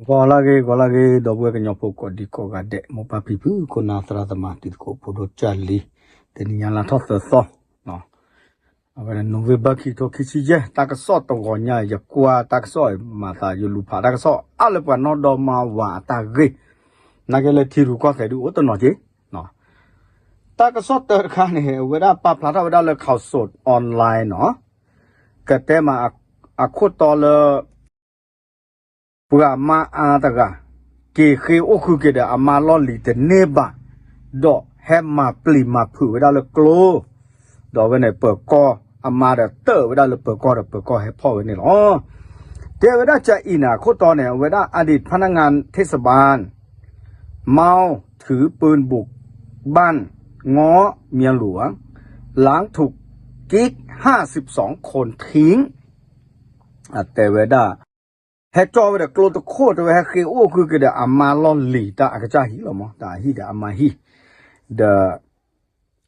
ဂီၤလၢဂ့ၤ ဂီၤလၢဂ့ၤ ဒီပုၢ်ဝဲၢ်ကညီဖိကိးဒံကိးဂၤဒဲး မိၢ်ပၢ်ဖံဖု ခိၣ်နၢ်သရၣ်သမါ တံၤသကိးဖိဒိၣ်ကၢ်လံၤ, တနံၤညါလါထီၣ်သၢသီ, အဝဲ November ခံထိခံဆံယဲၢ် တၢ်ကစီၣ်တဂီၤညါ ယကွၢ်တၢ်ကစီၣ် မၤသးယလူၤဖးတၢ်ကစီၣ် အါလၢပှၤနီၢ်ဒီမါဝၤအတၢ်ဂ့ၢ်, နာ်က့လၢထံရူၢ်ကီၢ်သဲးဒုးအိၣ်တနီၤက့ၤ တၢ်ကစီၣ်တၢတခါန့ၣ် အဝဲဒၣ်ပာ်ဖျါထီၣ်ဝဲဒၣ်လၢ Khaosod Online နီၤ, ကတဲမးအခိၣ်တီလၢ ပှၤမါအါတဂၤ က့ၤဃ့အိၣ်ဃုာ်က့ၤဒီးအမါလီၢ်လံၤတန့ၢ်ဘၣ်, ဒီးဟဲမၤပျံၤမၤဖုးဝဲဒၣ်လၢကျိ, ဒီးအဝဲန့ၣ်ပၢၤကီၢ် အမါဒီးတၢၢ်ဝဲဒၣ်လၢပၢၤကီၢ်ဒီးပၢၤကီၢ်ဟဲဖီၣ်ဝဲန့ၣ်လီၤ. တဲဝဲဒၣ်ကအံၤန့ၣ် အခိၣ်တီန့ၣ် အဝဲဒၣ် อดีตพนักงานเทศบาล เมาถือปืนบุกบ้านเงาะเมียหลวง หลังถูกกิ๊กห้าสิบสองคนทิ้ง တဲဝဲဒၣ် ဟဲကၠီဝဲဒီးကျိတခိၣ် တဲဝဲဟဲဃ့အိၣ်ဃုာ်က့ၤဒီးအမါလီၢ်လံၤတၢ်အကစၢ်ဟံၣ်လီၤမး, တၢ်ဟံၣ်ဒီးအမါဟံၣ်, ဒီး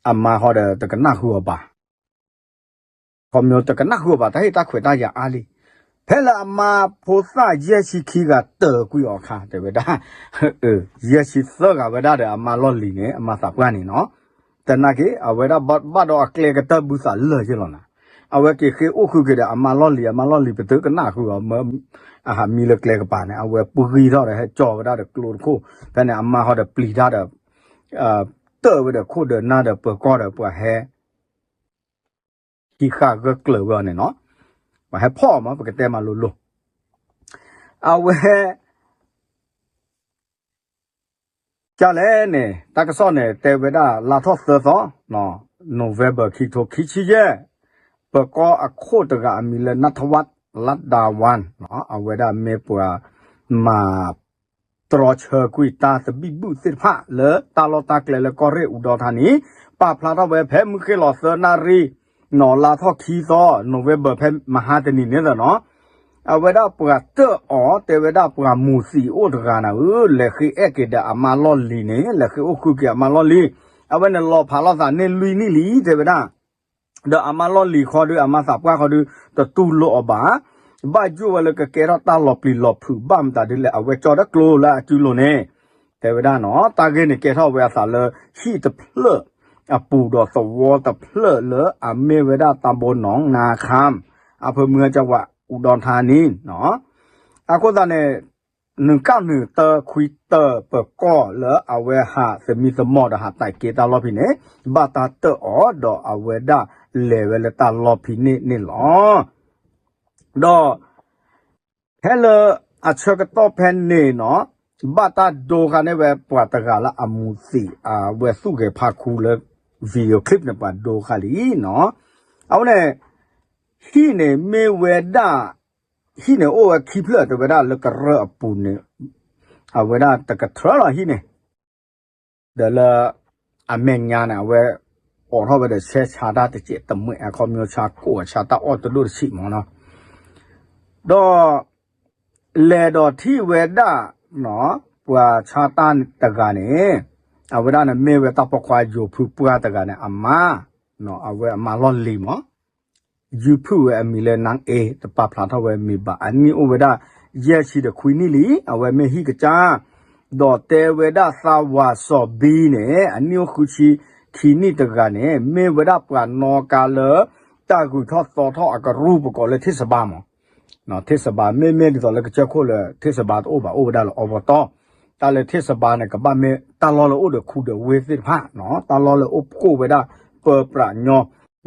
အမါဟီဒီးတကနၣ်ဃုာ်အီၤဘၣ်, ခီဖျိတကနၣ်ဃုာ်အီၤဘၣ် တၢ်ဟ့ၣ်တၢ်ခွဲးတၢ်ယာ်အါလံ, ဖဲလၢအမါဖိသၣ်ယဲၢ်ဆံခံဂၤတၢၤကွံာ်အီၤအခါ တဲဝဲဒၣ် ယဲၢ်ဆံသၢဂၤဝဲဒၣ်ဒီးအမါလီၢ်လံၤန့ၣ် အမါသးပှၢ်န့ၣ်နီၤ, တနာ်က့ အဝဲဒၣ်ဘၣ်ဒီးအကျဲကတၢၢ်ဘုသးလၢာ်ယ့ၢ်လီၤနၤ, အဝဲက့ၤဃ့အိၣ်ဃုာ်က့ၤဒီးအမါလီၢ်လံၤ အမါလီၢ်လံၤပတုာ်ကနၣ်ဃုာ်အီၤ မၢ အဟးမံလၢကျဲကပၤန့ၣ် အဝဲပှံၤထီၣ်ဒီးဟဲကၠီဝဲဒၣ်ဒီးကျိတခိၣ်, ဖဲန့ၣ်အမါဟီဒီးပျံၤတၢ်ဒီး တၢၢ်ဝဲဒီးခိၣ်ဒီးနၢ်ဒီးပၢၤကီၢ်ဒီးပှၤဟဲ ဟံးဃာ်ဂၢၢ်ကျၢၤဝဲအီၤန့ၣ်နီၤ, ပှၤဟဲဖီၣ်အီၤမး ပကတဲမးလိၤလိၤ, အဝဲ ကလဲၣ်န့ၣ် တၢ်ကစီၣ်န့ၣ် တဲဝဲဒၣ်လါထီၣ်သၢသီ, November ခံထိခံဆံယဲၢ်, ပၢၤကီၢ်အခိၣ်တဂၤအမံၤလၢ နထဝၣ် လၢဒၤဝၣ် အဝဲဒၣ်မ့ၢ်ပှၤမၤ တြီဆၢကွံာ်တၢ်သဘံၣ်ဘုၣ်သ့ၣ်တဖၣ်လၢတၢ်လီၢ်တၢ်ကျဲလၢကီၢ်ရ့ၣ်အူဒီထါန့ၣ်, ပာ်ဖျါထီၣ်ဝဲဖဲမုၢ်ဃ့ၢ်လီၤသၢနၣ်ရံၣ် နီၤလါထီၣ်ခံသီ November ဖဲမဟါတနံၤန့ၣ်လီၤနီၤ, အဝဲဒၣ်ပှၤတၢၢ်အီၤ တဲဝဲဒၣ်ပှၤမူၤသံးအိၣ်တဂၤနၤဧၢ, လဲၤဃ့အဲၣ်က့ၤဒီးအမါလီၢ်လံၤန့ၣ် လဲၤဃ့အိၣ်ဃုာ်က့ၤအမါလီၢ်လံၤ, အဝဲန့ၣ်လီၤဖးလိာ်သးန့ၢ်လွံၢ်နံၣ်လံ တဲဝဲဒၣ် ဒီးအမါလီၢ်လံၤခီဒုး အမါသးပှၢ်ခီဒုး တတူၢ်လိာ်အီၤဘၣ်, ဘၣ်ယိၣ်ဝဲလၢကကဲထီၣ်တၢ်လီၤပျံၤလီၤဖုး ဘၣ်မတၤဒ်လဲၣ် အဝဲကၠီဒီးကျိလၢအစုလိၤန့ၣ်, တဲဝဲဒၣ်နီၤ, တၢ်ဂ့ၢ်န့ၣ်ကဲထီၣ်ဝဲအသးလၢ ဟံၣ်တဖျၢၣ်အပူၤဒီးသဝီတဖျၢၣ်လၢအမ့ၢ်ဝဲဒၣ်တၢ်ဘိနီၤ နါခါ အဖၢမုၢ်ဟါကဝး အူဒီထါန့ၣ်နီၤ, အဃိသတးန့ၣ် နုာ်ကၣ်နုာ်တၢခွံတၢပၢၤကီၢ်လၢအဝဲဟးသမံသမိးဒီး ဟးတဲာ်က့ၤတၢ်လီၢ်ဖံးန့ၣ် ဘၣ်တၢ်တၢၢ်အီၤ ဒီးအဝဲဒၣ်လဲၤဝဲလၢတၢ်လီၢ်ဖံးန့ၣ်န့ၣ်လီၤ. ဒီး ဖဲလၢအဆၢကတီၢ်ဖဲန့ၣ်နီၤ ဘၣ်တၢ်ဒိဃာ်န့ၢ်ဝဲပှၤတဂၤလၢအမူၤသံး အဝဲသူၣ်ဂဲၤဖးခူလၢ video clip န့ၣ် ပှၤဒိဃာ်လံနီၤ, အဝဲန့ၣ် ဟံၣ်န့ၣ်မ့ၢ်ဝဲဒၣ် ဟံၣ်န့ၣ်အိၣ်ဝဲခံဖျၢၣ် တဲဝဲဒၣ်လၢကရၢၢ်အပူၤန့ၣ် အဝဲဒၣ်တကထြၢလီၤဟံၣ်န့ၣ်, ဒီးလၢ အမဲာ်ညါန့ၣ် အဝဲအိးထီၣ်ဝဲဒီးဆဲးဆါတၢ်တစဲးတမှဲး အခီပညီဆါကိၣ်အဆါတၢ်အီၣ်တဒိၣ်တဆံးမးနီၤ, ဒီး လဲၤဒီးထံၣ်ဝဲဒၣ် ပှၤဆါတၢ်တဂၤန့ၣ် အဝဲဒၣ်န့ၣ်မ့ၢ်ဝဲတၢ်ပိာ်ခွါယိၤဖုပှၢ်တဂၤန့ၣ် အမါ, အဝဲအမါလီၢ်လံၤမး ယုၢ်ဖုၣ်ဝဲအမံၤလၢ နၢ်အ့ တပာ်ဖျါထီၣ်ဝဲမံၤဘၣ် အနံၣ်အိၣ်ဝဲဒၣ် ယဲၢ်ဆံဒီးခွံနံၣ်လံ အဝဲမ့ၢ်ဟံၣ်ကစၢ်, ဒီးတဲဝဲဒၣ်သးဝးစီၤဘံန့ၣ် အနံၣ်အိၣ်ဃုဆံခံနံၣ်တဂၤန့ၣ် မ့ၢ်ဝဲဒၣ်ပှၤနီၣ်ကါလၢ တၢ်ဂုၤထီၣ်သီထီၣ်အကရူၢ်ပကိးလၢ ထ့ၣ်စဘါမး ထ့ၣ်စဘါ မ့မ့ၢ်ဒ်သိးလၢကစၢၢ်ခိၣ်လၢ ထ့ၣ်စဘါတအိၣ်ဘၣ် အိၣ်ဝဲဒၣ်လၢအီဘီတီၢ်, တၢ်လၢထ့ၣ်စဘါန့ၣ် ကဘၣ်မ့ၢ်တၢ်လီၢ်လၢအိၣ်ဒီးခူဒီးဝ့ၢ်သ့ၣ်တဖၣ်, တၢ်လီၢ်လၢအိၣ်ဖှိၣ်ဝဲဒၣ် ပၢပြးညီ,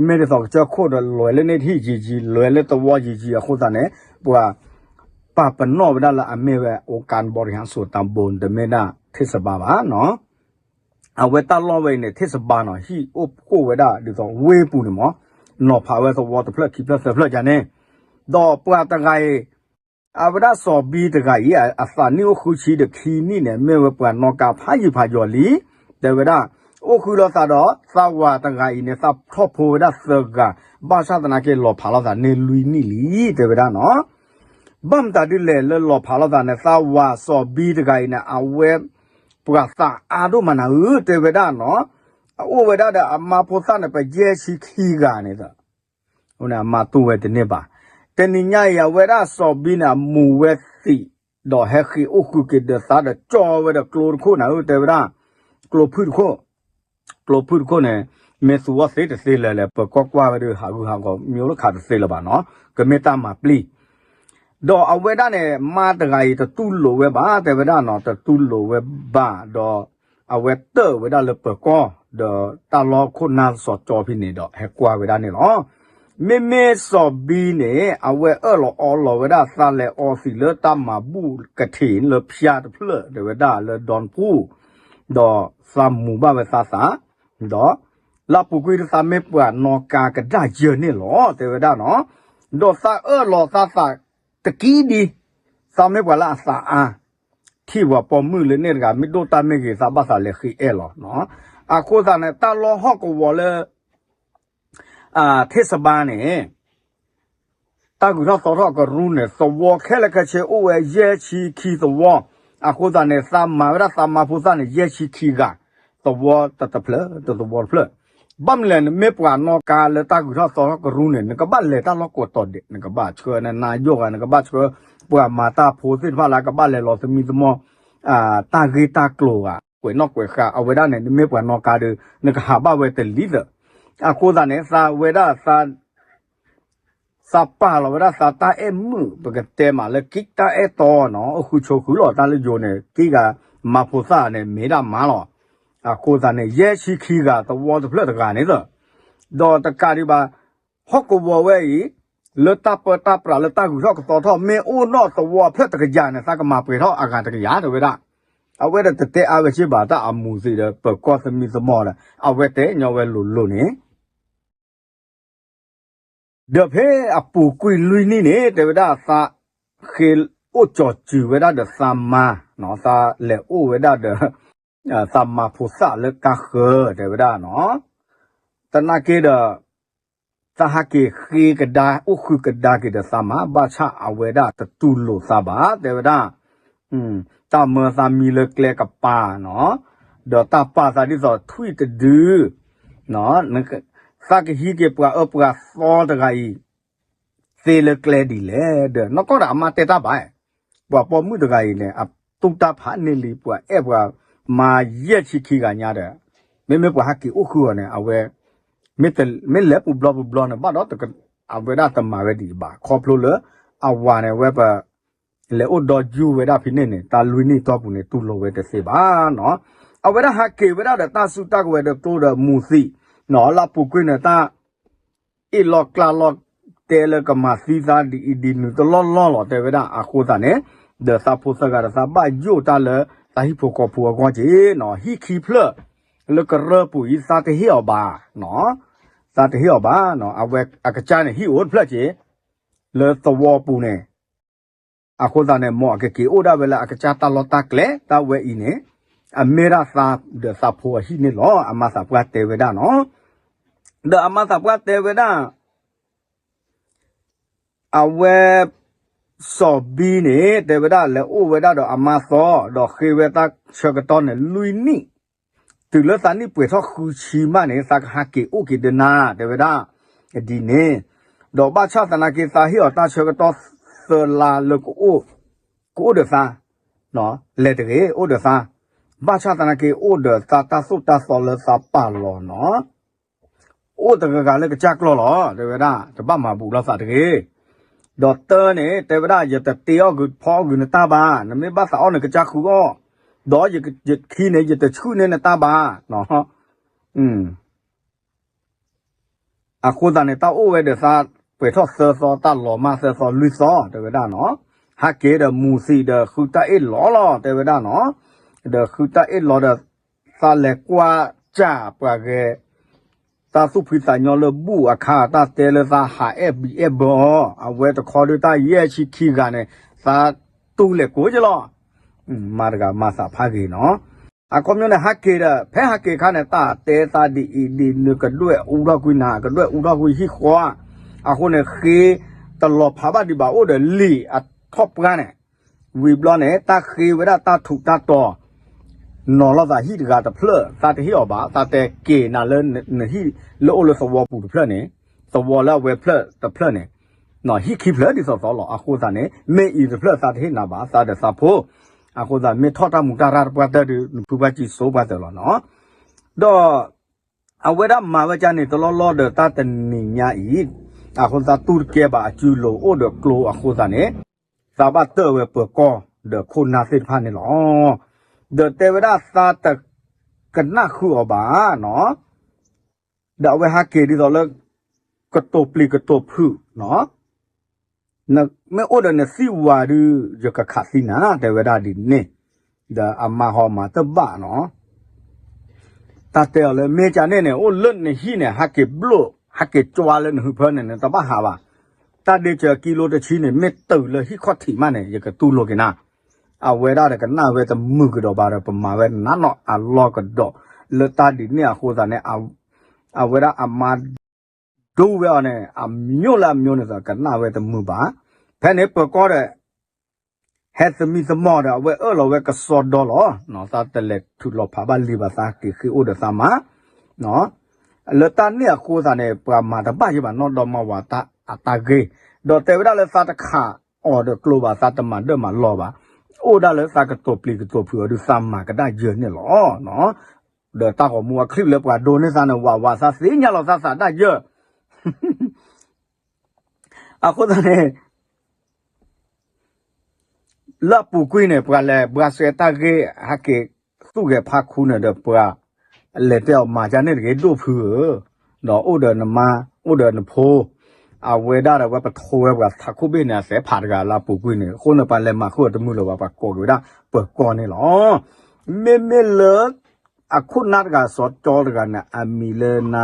မ့ၢ်ဒ်သိးကစၢၢ်ခိၣ်ဒီးလဲၤလၢန့ၣ်တဟံၣ်ယံာ်ယံာ် လဲၤလၢသဝီယံာ်ယံာ်အဃိသတးန့ၣ် ပှၤ ပာ်ပနီၣ်ဝဲဒၣ်လၢအမ့ၢ်ဝဲ องค์การบริหารส่วนตำบล တမ့ၢ်ဒၣ်ထ့ၣ်စဘါဘၣ်နီၤ အဝဲတၢ်လီၢ်ဝဲအံၤန့ၣ် ထ့ၣ်စဘါနီၤ ဟံၣ်အိၣ်ဖှိၣ်ဝဲဒၣ်ဒ်သိးဝ့ၢ်ပူၤန့ၣ်မး, နီၤဖးဝဲသဝီတဖျၢၣ်ခံဖျၢၣ်သၢဖျၢၣ်ယါန့ၣ်, ဒီးပှၤတဂၤအံၤ အဝဲဒၣ်စီၤဘံတဂၤအံၤ အသးနံၣ်အိၣ်ဃုဆံဒီးခံနံၣ်န့ၣ် မ့ၢ်ဝဲပှၤနီၣ်ကါဖးယံၤဖးယီၤလံ, တဲဝဲဒၣ်, အိၣ်ဃုလိာ်သးဒီး သးဝးတဂၤအံၤန့ၣ် သးထီၣ်ဖိဝဲဒၣ်သၢဂၤ, ဘၣ်ဆၣ်သနာ်က့လီၤဖးလိာ်သးန့ၢ်လွံၢ်နံၣ်လံ တဲဝဲဒၣ်နီၤ ဘၣ်မတၤဒ်လဲၣ်လၢလီၤဖးလိာ်သးန့ၣ် သးဝးစီၤဘံတဂၤအံၤန့ၣ် အဝဲ ပှၤသးအါဒိၣ်မးနၤဧၢ တဲဝဲဒၣ်နီၤ, အအိၣ်ဝဲဒၣ်ဒီးအမါဖိသၣ်န့ၣ် ပယဲၢ်ဆံခံဂၤန့ၣ်ဒီး အမါတူၢ်ဝဲတန့ၢ်ဘၣ်, တနံၤညါအံၤ အဝဲဒၣ်စီၤဘံန့ၣ် အမူၤဝဲသံး ဒီးဟဲဃ့ၢ်အိၣ်ဃုာ်က့ၤဒီးသးဒီးကၠီဝဲဒီးကျိတခိၣ်နၤဧၢ တဲဝဲဒၣ်, ကျိဖုၣ်တခိၣ်, ကျိဖုၣ်တခိၣ်န့ၣ် မ့ၢ်သူဝဲသ့တသ့လၢၤလဲၣ် ပကွၢ်ကွၢ်ဝဲဒၣ်ဟးဂူာ်ဟးဂီၤ မ့ၢ်အိၣ်လၢခးတသ့လၢၤဘၣ်နီၤ ကမ့ၢ်တၢ်မၤပျံၤ ဒီးအဝဲဒၣ်န့ၣ် မါတဂၤအံၤတတူၢ်လိာ်ဝဲဘၣ် တဲဝဲဒၣ်နီၤ တတူၢ်လိာ်ဝဲဘၣ်ဒီး အဝဲတၢၢ်ဝဲဒၣ်လၢပၢၤကီၢ် ဒီးတၢ်လီၢ်ခိၣ်နၢ်စီၤကၠီဖဲန့ၣ်ဒီး ဟဲကွၢ်ဝဲဒၣ်န့ၣ်လီၤ. မ့မ့ၢ်စီၤဘံန့ၣ် အဝဲအၢၣ်လီၤအီလီၤဝဲဒၣ်သးလဲၤအီသံးလၢတၢ်မၤဘူၣ်ကထံၣ်လၢဖၠါတဖျၢၣ် တဲဝဲဒၣ်လၢဒီနဖူၣ် ဒီးသးမူၤဘၣ်ဝဲသးသး ဒီး လၢအပူၤကွံာ်ဒီးသးမ့ၢ်ပှၤနီၢ်ကါကဒါယၢန့ၣ်လီၤ တဲဝဲဒၣ်နီၤ, ဒီးသးအၢၣ်လီၤသးသးတကံဒံ, သးမ့ၢ်ပှၤလၢအသးအါ, ထံၣ်ပှၤပိာ်မုၣ်လၢန့ၣ်တဂၤ မ့ၢ်ဒိၣ်တၢ်မ့ၢ်ဂ့ၤ သးဘၣ်သးလဲၤဃ့အဲၣ်လီၤ. အဃိသတးန့ၣ် တၢ်လီၢ်ဟီၣ်ကဝီၤလၢ ထ့ၣ်စဘါန့ၣ် တၢ်ဂုၤထီၣ်သီထီၣ်ကရူၢ်န့ၣ် သဝီခဲလၢာ်ခဲဆ့အိၣ်ဝဲယဲၢ်ဆံခံသဝီ, အဃိသတးန့ၣ် သးမၤဝဲဒၣ်သးမါဖိသၣ်န့ၣ် ယဲၢ်ဆံခံဂၤ, သဝီတဖျၢၣ် တသဝီတဖျၢၣ်, ဘၣ်မနုၤလဲၣ် နမ့ၢ်ပှၤနီၢ်ကါလၢတၢ်ဂုၤထီၣ်သီထီၣ်ကရူၢ်န့ၣ် နကဘၣ်လဲၤတၢ်လီၢ်ကိးတီၤဒဲး, နကဘၣ်ဆှၢနနါယိၣ်ဂၤ, နကဘၣ်ဆှၢပှၤမၤတၢ်ဖိသ့ၣ်တဖၣ်လၢကဘၣ်လဲၤလီၤသမံသမိး တၢ်ဂ့ၢ်တၢ်ကျိၤဂၤ, ကွဲးနီၣ်ကွဲးဃါ အဝဲဒၣ်န့ၣ် နမ့ၢ်ပှၤနီၢ်ကါဒီး နကဟးဘၣ်ဝဲတလံသၢ, အဃိသတးန့ၣ် သးဝဲဒၣ် သးပာ်လီၤဝဲဒၣ်သးတၢ်အဲၣ်မုာ် ပကတဲမးလၢကံတၢ်အဲၣ်တီနီၤ, အိၣ်ဃုဆိးဃုာ်လီၤတၢ်လၢယိၤန့ၣ် ကံဂၤမါဖိသၣ်န့ၣ် မ့ၢ်ဒၣ်မါလီၤ. အဃိသတးန့ၣ် ယဲၢ်ဆံခံဂၤသဝီတဖျၢၣ်တဂၤန့ၣ်သၢ, ဒီးတကးဒံးဘၣ် ဟီၣ်ကဝီၤဝဲအံၤ လၢတၢ်ပၢတၢ်ပြးလၢတၢ်ဂုၤထီၣ်ကသီထီၣ် မ့ၢ်အိၣ်နီၣ်သဝီဖျၢၣ်တကယၤန့ၣ် သးကမၤပှဲၤထီၣ်အဂၤတကယၤ တဲဝဲဒၣ်, အဝဲဒၣ်တတဲအါဝဲက့ဘၣ် တၢ်အမူၤသံးဒီး ပၢၤကီၢ်သမံသမိးဒီး အဝဲတဲညီဝဲလိၤလိၤန့ၣ် ဒီးဖဲအပူၤကွံာ်လွံၢ်နံၣ်န့ၣ် တဲဝဲဒၣ်သး ဃ့အိၣ်ကၠီၤစူၤဝဲဒၣ်ဒီးသးမါ, သးလဲၤအိၣ်ဝဲဒၣ်ဒီး သးမါဖိသၣ်လၢကါဃၢၤ တဲဝဲဒၣ်နီၤ, သနာ်က့ဒီး သးဟးက့ၤဃ့ကဒါ အိၣ်ဃုာ်ကဒါက့ၤဒီးသးမါ ဘၣ်ဆၣ်အဝဲဒၣ်တတူၢ်လိာ်သးဘၣ် တဲဝဲဒၣ် တၢ်မၢသးမံလၢကျဲကပၤနီၤ, ဒီးတၢ်ပာ်သးဒ်သိးထွံၣ်တဒု, သးကဟံးက့ၤပှၤအၢပှၤသီတဂၤအံၤ သ့လၢကျဲဒ်လဲၣ်ဒီး နီၢ်ကီၢ်ဒီးအမါတဲတၢ်ဘၣ်, ပှၤပိာ်မုၣ်တဂၤအံၤန့ၣ် အတူၢ်တၢ်ဖးန့ၢ်လံ ပှၤအဲၣ်ပှၤမါယဲၢ်ဆံခံဂၤညါဒီး မ့မ့ၢ်ပှၤဟးက့ၤအိၣ်ဃုာ်အီၤန့ၣ် အဝဲ မ့ၢ်လဲၤပူၤဘျီပူၤဘျီန့ၣ် ဘၣ်ဒီး အဝဲဒၣ်တမၤဝဲဒ်အံၤဘၣ် ခီဖျိလၢ အဝၤန့ၣ် အဝဲပ လဲၤအိၣ်ဒီယူၤဝဲဒၣ်ဖဲန့ၣ်န့ၣ် တၢ်လွံၢ်နံၣ်တီၢ်ပူၤန့ၣ် တူၢ်လိာ်ဝဲတသ့ဘၣ်နီၤ, အဝဲဒၣ်ဟးက့ၤဝဲဒၣ်ဒီးတၢ်စုတၢ်ကဝဲၤဒီးကျိဒီးမူၤသံးနီၤ လၢအပူၤကွံာ်န့ၣ် တၢ် အ့ၣ်လိာ်ကျါလိာ်တဲလၢကမၤသံသးဒ်အံၤဒ်နုၤတလီၢ်လီၢ်လီၤ တဲဝဲဒၣ် အဃိသတးန့ၣ် ဒီးသးဖိသၢဂၤဒီးသးဘၣ်ယိၣ်တၢ်လၢ သးဟံၣ်ဖိဃီဖိအဂီၢ်က့ၤနီၤ ဟံၣ်ခံဖျၢၣ် လၢကရၢပူၤအံၤ သးတဟ့ၣ်အီၤဘၣ်နီၤ, သးတဟ့ၣ်အီၤဘၣ်နီၤ အဝဲအကစၢ်န့ၣ် ဟံၣ်အိၣ်တဖျၢၣ်က့ၤ လၢသဝီပူၤန့ၣ် အဃိသတးန့ၣ် မ်အကက့ၤအိၣ်ဒၣ်ဝဲလၢအကစၢ်တၢ်လီၢ်တၢ်ကျဲ တၢ်ဝဲအံၤန့ၣ် အမ့ၢ်ဒၣ်သးဒီးသးဖိအဟံၣ်န့ၣ်လီၤ အမါသးပှၢ်တဲဝဲဒၣ်နီၤ, ဒီးအမါသးပှၢ်တဲဝဲဒၣ် အဝဲ စီၤဘံန့ၣ် တဲဝဲဒၣ်လဲၤအိၣ်ဝဲဒၣ်ဒီးအမါသီ ဒီးဃ့ဝဲတၢ်ဆၢကတီၢ်န့ၣ် လွံၢ်နံၣ်, တုၤလၢသးနံၣ်ပှဲၤထီၣ်ဃုဆံမးန့ၣ် သးကဟးက့ၤအိၣ်က့ၤဒီးနၤ တဲဝဲဒၣ် ဒ်န့ၣ်, ဒီးဘၣ်ဆၣ်သနာ်က့ သးဟ့ၣ်အီၤတၢ်ဆၢကတီၢ်သၢလါလၢ ကအိၣ်ဒီးသး လဲၤတဂ့ၤ အိၣ်ဒီးသး, ဘၣ်ဆၣ်သနာ်က့အိၣ်ဒီးသးတၢ်သိၣ်တၢ်သီလၢသးပာ်လီၤနီၤ အိၣ်တဂၤဂၤလၢကစၢ်ကျီၢ်လီၤ တဲဝဲဒၣ် တဘၣ်မၤဘူးလိာ်သးတဂ့ၤ. ဒီးတၢန့ၣ် တဲဝဲဒၣ် ယတတ့အီၣ်ဂ့ၤဖီအီၣ်ဂ့ၤနတၢ်ဘၣ်, နမ့ၢ်ဘၣ်သးအီၣ်နကစၢ်ဃုအီၣ်, ဒီးယခံန့ၣ် ယတဆူၣ်န့ၢ်နတၢ်ဘၣ်. အဃိသတးန့ၣ် တၢ်အိၣ်ဝဲဒီးသးပှဲၤထီၣ်သၢသီ တၢ်လီၤမၢ်သၢသီလွံၢ်သီ တဲဝဲဒၣ်နီၤ, ဟးက့ၤဒီးမူၤသံးဒီးဃုတၢ်အ့ၣ်လီၤလီၤ တဲဝဲဒၣ်နီၤ, ဒီးဃုတၢ်အ့ၣ်လီၤဒီး သးလဲၤကွၢ်စၢ်ပှၤဂဲၤ တၢ်သူၣ်ဖှံသးညီလၢဘူၣ်အခါ တၢ်တဲလၢသးဟးအဲၣ်ဘံအဲၣ်ဘၢအီၤ အဝဲတခီဒုးတၢ်ယဲၢ်ဆံခံဂၤန့ၣ် သးတူၢ်လဲၤကိးက့လီၤ. မါတဂၤမၤသးဖးဂ့ၤနီၤ, အခီပညီန့ၣ် ဟးက့ၤဒီး ဖဲဟးက့ၤအခါန့ၣ် တၢ်တဲသးဒ်အံၤဒ်နုၤ ကဒွဲၣ်အူထီၣ်ကွံာ်နၤ ကဒွဲၣ်အူထီၣ်ကွံာ်ဟံၣ်ဃီ, အဃိန့ၣ် ဃ့တလီၤဖးဘၣ်ဒံးဘၣ် အိၣ်ဒီးလံာ်အထီၣ်ပှၢ်န့ၣ် ဝံၤဘျီန့ၣ် တၢ်ဃ့ဝဲဒၣ်တၢ်ထူးတၢ်တီၤ နီၤလီၤသးဟံၣ်တဂၤတဖျၢၣ် သးတဟ့ၣ်အီၤဘၣ်, သးတဲက့ၤနၤလၢနဟံၣ်လၢအိၣ်လၢသဝီပူၤတဖျၢၣ်န့ၣ်, သဝီလၢအဝဲဖျၢၣ်တဖျၢၣ်န့ၣ်, ဟံၣ်ခံဖျၢၣ်ဒ်သိးသိးလီၤ. အဃိသတးန့ၣ် မ့ၢ်အံၤတဖျၢၣ်သးတဟ့ၣ်နၤဘၣ်, သးဒီးသးဖိ, အဃိသတးမ့ၢ်ထီၣ်တၢ်မူတၢ်ရၢ်တပှၢ်တၢၢ်ဒီး နဖုပှၢ်ကံစိပှၢ်တၢၢ်လီၤနီၤ. ဒီး အဝဲဒၣ်မၤဝဲကန့ၣ် တလီၢ်လီၢ်ဒီးတၢ်တနံၤညါအံၤ, အဃိသတးတူၢ်တကဲဘၣ်အစုလိၤအိၣ်ဒီးကျိအဃိသတးန့ၣ်, သးဘၣ်တၢၢ်ဝဲပၢၤကီၢ်ဒီးခိၣ်နၢ်သ့ၣ်တဖၣ်န့ၣ်လီၤ. ဒီးတဲဝဲဒၣ်သးတကနၣ်ဃုာ်အီၤဘၣ်နီၤ, ဒီးအဝဲဟးက့ၤဒ်သိးလၢ ကတိၤပျံၤကတိၤဖုးနီၤ, မ့ၢ်အိၣ်ဒီးနသံဝၤဒုး ယကခးသံနၤ တဲဝဲဒၣ်ဒ်န့ၣ်, ဒီးအမါဟီမၤတဘၣ်နီၤ. တၢ်တဲအီၤလၢမ့ၢ်ကန့ၣ်န့ၣ် အိၣ်လၢနဟံၣ်န့ၣ် ဟးက့ၤဘျိၣ် ဟးက့ၤကွၢ်လၢနဟုဖၢန့ၣ် နတဘၣ်ဟးဘၣ်. တၢ်ဒ့စၢၤကံလိတဆံန့ၣ် မ့ၢ်တုၤလၢဟံၣ်ခီၣ်ထံးမးန့ၣ် ယကတူၢ်လိာ်က့ၤနၤ. အဝဲဒၣ်ဒီးကနၣ်ဝဲတမုာ်ကဒီးဘၣ်ဒီး ပမၤဝဲနးနီၢ်အလီၢ်ကဒီး လၢတၢ်ဒ်န့ၣ်အဃိသတးန့ၣ် အဝဲဒၣ်အမါ ဒိဝဲအီၤန့ၣ် အမျိုးလၢအမျိုးန့ၣ်သး ကနၣ်ဝဲတမုာ်ဘၣ်. ဖဲန့ၣ်ပၢၤကီၢ်ဒီး ဟဲသမံသမိးဒီး အဝဲအၢၣ်လီၤဝဲကစီဒီလီၤ. သးတလဲၤထုးလီၤဖးဘၣ်လံဘၣ်သးက့ၤဃ့အိၣ်ဒီးသးမး လၢတၢ်န့ၣ်အဃိသတးန့ၣ် ပှၤမၤတဘၣ်ယဲဘၣ်နီၢ်ဒီမါဝၤတၢ်အတၢ်ဂ့ၢ်, ဒီးတဲဝဲဒၣ်လၢသးတခးအီၤဒီးကျိဘၣ် သးတမၤဒၢၣ်မၤလီၤဘၣ်, အိၣ်ဒၣ်လၢသးကတိၤပျံၤကတိၤဖုးအီၤဒုး သးမၤကဒၢ်ယဲၢ်န့ၣ်လီၤ. ဒီးတၢ်ဂီၤမူအချံၣ်လၢပှၤဒိးန့ၢ်သးန့ၣ် ဝးဝးသးသ့ၣ်ညါလီၤသးသးဒၣ်ယဲၢ် အဃိသတးန့ၣ် လၢအပူၤကွံာ်န့ၣ် ပှၤလဲၤဘှါစဲတၢ်ဂ့ၢ် ဟဲက့ၤသူၣ်ဂဲၤဖးခူန့ၣ်ဒီး ပှၤလဲၤတဲအီၤမၤကန့ၣ်တဂ့ၤ ဒိၣ်ဖုဧၢ, ဒီးအိၣ်ဒီးနမါ အိၣ်ဒီးနဖိ, အဝဲဒၣ်ဒီးဝဲပထိဝဲပှၤထးခိၣ်ဘ့ၣ်န့ၣ် အသဲဖးတဂၤလၢအပူၤကွံာ်န့ၣ် အဃိန့ၣ် ပှၤလဲၤမၤဃုာ်အီၤတမုာ်လၢၤဘၣ် ပှၤကိးက့ၤဝဲဒၣ်ပၢၤကီၢ်န့ၣ်လီၤ. မ့မ့ၢ်လၢ အခိၣ်နၢ်တဂၤစီၤကၠီတဂၤန့ၣ် အမံၤလၢန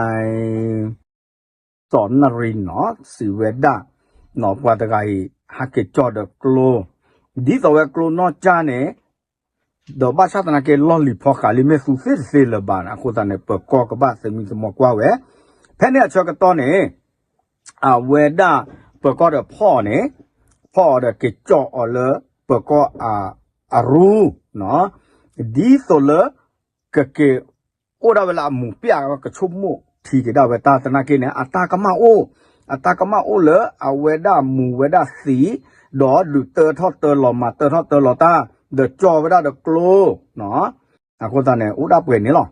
စီၤနရံနီၤ စံးဝဲဒၣ် ပှၤတဂၤအံၤ ဟဲက့ၤကၠီၣ်ဒီးကျိ ဒ်သိးဝဲကျိနီၢ်ကၠၢ်န့ၣ် ဒီးဘၣ်ဆၣ်သနာ်က့ လီၢ်လံၤဖီဃးလံ မ့ၢ်သူသ့တသ့လၢၤဘၣ်န့ၣ် အဃိသတးန့ၣ် ပၢၤကီၢ်ကဘၣ်သမံသမိးကွၢ်ဝဲ, ဖဲန့ၣ်အဆၢကတီၢ်န့ၣ် အဝဲဒၣ်ပၢၤကီၢ်ဒီးဖီၣ်အီၤန့ၣ် ဖီၣ်အီၤဒီးက့ၤကၠီၣ်အီၤလၢ ပၢၤကီၢ် အရူ ဒ်သိးလၢ ကက့ၤ အိၣ်ဒၣ်ဝဲလၢအမူးပျၢ် ကဆိကမိၣ်ထံက့ၤဒၣ်ဝဲတၢ်သနာ်က့န့ၣ် အတၢ်ကမၣ်အိၣ်, အတၢ်ကမၣ်အိၣ်လၢအဝဲဒၣ်မူးဝဲဒၣ်သံ, ဒီးဒုးတၢထီၣ်တၢလီၤမၤတၢထီၣ်တၢလီၤတၢ်, ဒီးကၠီၣ်ဝဲဒၣ်ဒီးကျိ, အဃိသတးန့ၣ် အိၣ်ဒၣ်ပှဲၤန့ၣ်လီၤ.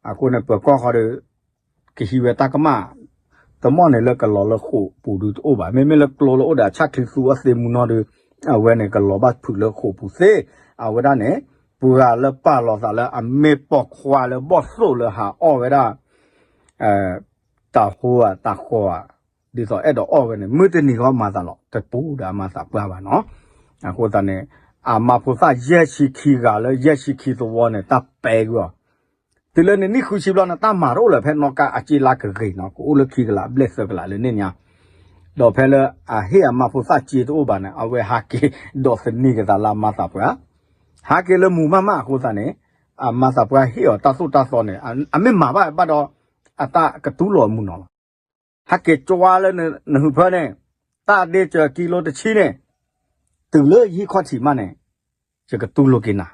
အဃိန့ၣ် ပၢၤကီၢ်ဃီဒီး ကဟံးဝဲတၢ်ကမၣ် တမီၢ်န့ၣ်လၢကလီၤလၢဃိာ်ပူၤဒုးတအိၣ်ဘၣ်. မ့မ့ၢ်လၢကျိလၢအိၣ်ဒီးအဆၣ်ချံသူအီၤသ့မူနီၢ်ဒုး အဝဲန့ၣ်ကလီၤဘၣ်ဖုးလၢဃိာ်ပူၤသ့. အဝဲဒၣ်န့ၣ် ပှၤလၢပာ်လီၤသးလၢအမ့ၢ်ပိာ်ခွါလၢဘီၣ်သိၣ်လၢဟးအီၣ်ဝဲဒၣ် တၢ်ဟိဧါတၢ်ဃီဧါ, ဒ်သိးအဲၣ်ဒိးအီၣ်ဝဲန့ၣ် မုၢ်တနံၤဃီမၤသးလီၤ တပူၤဒီးအမါသးပှၢ်ဘၣ်နီၤ. အဃိသတးန့ၣ် အမါဖိသၣ်ယဲၢ်ဆံခံဂၤလၢယဲၢ်ဆံခံသဝီန့ၣ် တၢ်ပဲကွံာ်အီၤ တုၤလၢနနံၣ်ဃုဆံဘျီန့ၣ် တၢ်မၤတအိၣ်လၢၤ ဖဲနီၣ်ကါအစ့လါကဂ့ၤနီၤ ကအိၣ်လၢခံကလးဘျဲၣ်သၢကလးလၢန့ၣ်ညါ, ဒီးဖဲလၢအဟ့ၣ်အမါဖိသၣ်စ့တအိၣ်ဘၣ်န့ၣ် အဝဲဟးက့ၤဒီးသန့ၤက့ၤသးလၢအမါသးပှၢ်, ဟးက့ၤလၢမူးမးမးအဃိသတးန့ၣ် အမါသးပှၢ်ဟ့ၣ်အီၤတၢ်သိၣ်တၢ်သီန့ၣ် အမ့ၢ်မၤဘၣ်ဘၣ်ဒီး အတၢ်ကတူၢ်လိာ်အမူးနီၤလီၤ. ဟဲက့ၤကွၢ်လၢနဟုဖၢန့ၣ် တၢ်ဒ့စၢၤကံလိတဆံန့ၣ် တုၤလၢယဟံၣ်ခီၣ်ထံးမးန့ၣ် ယကတူၢ်လိာ်က့ၤနၤ,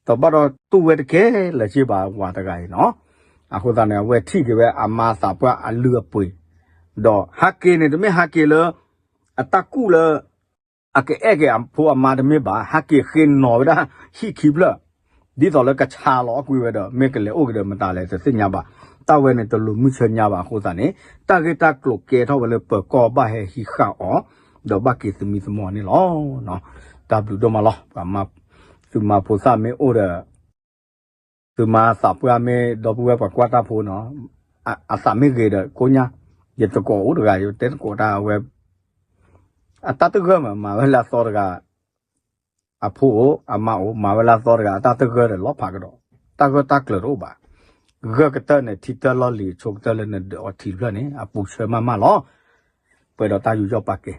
တဘၣ်ဒီးတူၢ်ဝဲတကဲလၢၤစ့ၢ်ဘၣ်ဝၤတဂၤအံၤနီၤ. အဃိသတးန့ၣ် အဝဲထံၣ်က့ၤဝဲအမါသးပှၢ်အလုၢ်အပှ့ၤ, ဒီးဟးက့ၤန့ၣ် တမ့ၢ်ဟးက့ၤလၢ အတၢ်ကူၣ်လၢ အကအဲၣ်က့ၤအဖိအမါတမ့ၢ်ဘၣ်, ဟးက့ၤဃ့နီၤဝဲဒၣ်ဟံၣ်ခံဖျၢၣ်, ဒ်သိးလၢကဆါလီၤအီၣ်ကွံာ်ဝဲဒီး မ့ၢ်ကလဲၤအိၣ်က့ၤဒီးမတၤလဲၣ်တသ့ၣ်ညါဘၣ်. တၢ်ဝဲန့ၣ်တလိၤမုၢ်ဆၢညါဘၣ်အဃိသတးန့ၣ် တၢ်ဂ့ၢ်တၢ်ကျိၤကဲထီၣ်ဝဲလၢပၢၤကီၢ်ဘၣ်ဟဲဟံးဃာ်အီၤ, ဒီးဘၣ်က့ၤသမံသမိးန့ၣ်လီၤ. တၢ်ဘျုးဒိၣ်မးလီၤ. ပှၤမါ သုမါဖိသၣ်မ့ၢ်အိၣ်ဒီး သုမါသးပှၢ်မ့ၢ်ဒီပုၢ်ဝဲၢ်ပှၤကွၢ်တၢ်ဖိနီၤ, အသးမ့ၢ်ဂ့ၤဒီးကိးညါ, ယတကိးအိၣ်တဂၤ ယတဲတကိးတၢ်ဝဲ, အတၢ်တဂၢၢ်မး မၤဝဲလၢအသီတဂၤ, အဖိအိၣ် အမါအိၣ် မၤဝဲလၢအသီတဂၤ အတၢ်တဂၢၢ်ဒီးလီၤဖးကဒီး, တၢ်ဂၢၢ်တၢ်ကျၢၤတအိၣ်ဘၣ်. ဂၢၢ်ကတၢၢ်န့ၣ် ထံတၢၢ်လီၢ်လံၤအဆိကတၢၢ်လၢနဒၢးအီထံတဖျၢၣ်န့ၣ် အပူၤဆၢမးမးလီၤ. ပှဲၤဒီးတၢ်ယူးယီၣ်ပာ်ကဲ